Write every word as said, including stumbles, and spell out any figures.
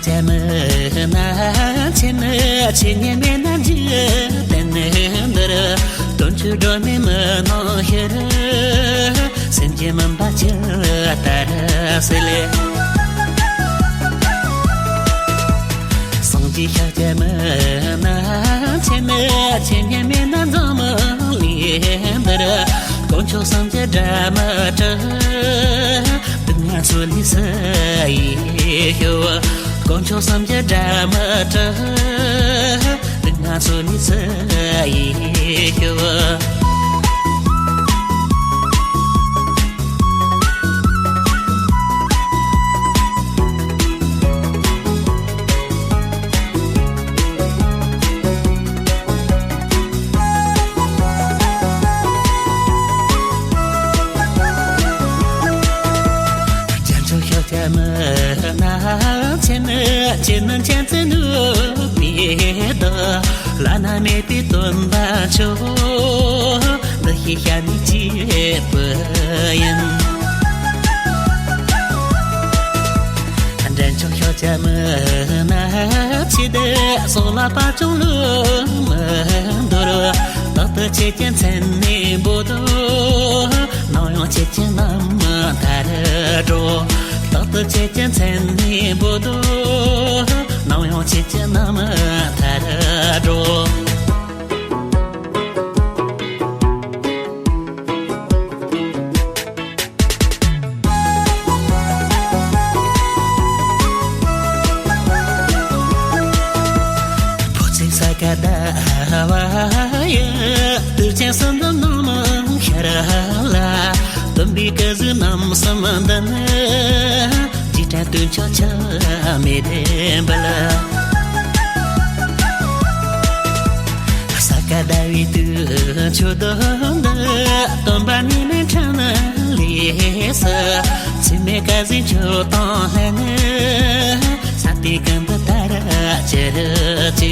ཆ་མི་ན་ཆེ་ནི་ཆེ་ཉེ་མེད་ན་འཇིག་རྟེན་འདིར། དོན་ཆོས་སྒྲོན་མེ་མི་སྣང་ཕྱིར། སེམས་ཀྱི་མུན་པ་ཇི་ལྟར་སེལ། སངས་རྒྱས་ཤཱཀྱ་མི་ན་ཆེ་ནི་ཆེ་ཉེ་མེད་ན་འཛམ་གླིང་འདིར། དཀོན་མཆོག་གསུམ་གྱི་སྒྲ་མི་གྲགས། སྡུག་བསྔལ་ཚོགས་ལས་སུ་ཡིས་སྐྱོབ། དཀོན་མཆོག་གསུམ་གྱི་སྒྲ་མི་གྲགས། སྡུག་བསྔལ་ཚོགས་ལས་སུ་ཡིས་སྐྱོབ། རྒྱལ་མཆོག་ཤཱཀྱ་མི་ན་ཆེ་ནི་ཆེ་ནི་མཁྱེན་བརྩེ་ནུས་པའི་བདག། བླ་ན་མེད་པའི་སྟོན་པ་མཆོག། འདི་ཞེས་བྱ་ནི་གཅིག་པུ་ཡིན། འདྲེན་མཆོག་ཤཱཀྱ་མི་ན་ཆེ་འདི་སོགས་ལ་དཔལ་བྱུང་ལུང་མི་འདོར། རྟག་ཏུ་ཁྱེད་ཀྱི་མཚན་ནས་འབོད་དོ། ནམ་ཡང་ཁྱེད་ཀྱི་རྣམ་ཐར་འགྲོ། རྟག་ཏུ་ཁྱེད་ཀྱི་མཚན་ནས་འབོད་དོ། ནམ་ཡང་ཁྱེད་ཀྱི་རྣམ་ཐར་འགྲོ། འཕོ་ཚིག་ས་ག་ཟླ་བ་ཡི། དུས་ཆེན་གསུམ་འདི་ནམ་ཤར་ལ། སྟོན་པའི་སྐུ་གཟུགས་རྣམ་གསུམ་འདི་ནི། རྗེས་དྲན་དུས་མཆོད་ཆགས་མེད་འབུལ། ས་ག་ཟླ་བའི་དུས་མཆོད་འདི། སྟོན་པ་ཉི་མའི་འཕྲིན་ལས་སུ། ཚེས་མེད་སྐལ་ཟིག་མཆོད་དང་ལྷན་ནི། ས་སྟེང་ཀུན་ཏུ་དར་ཅིག་ཅིག།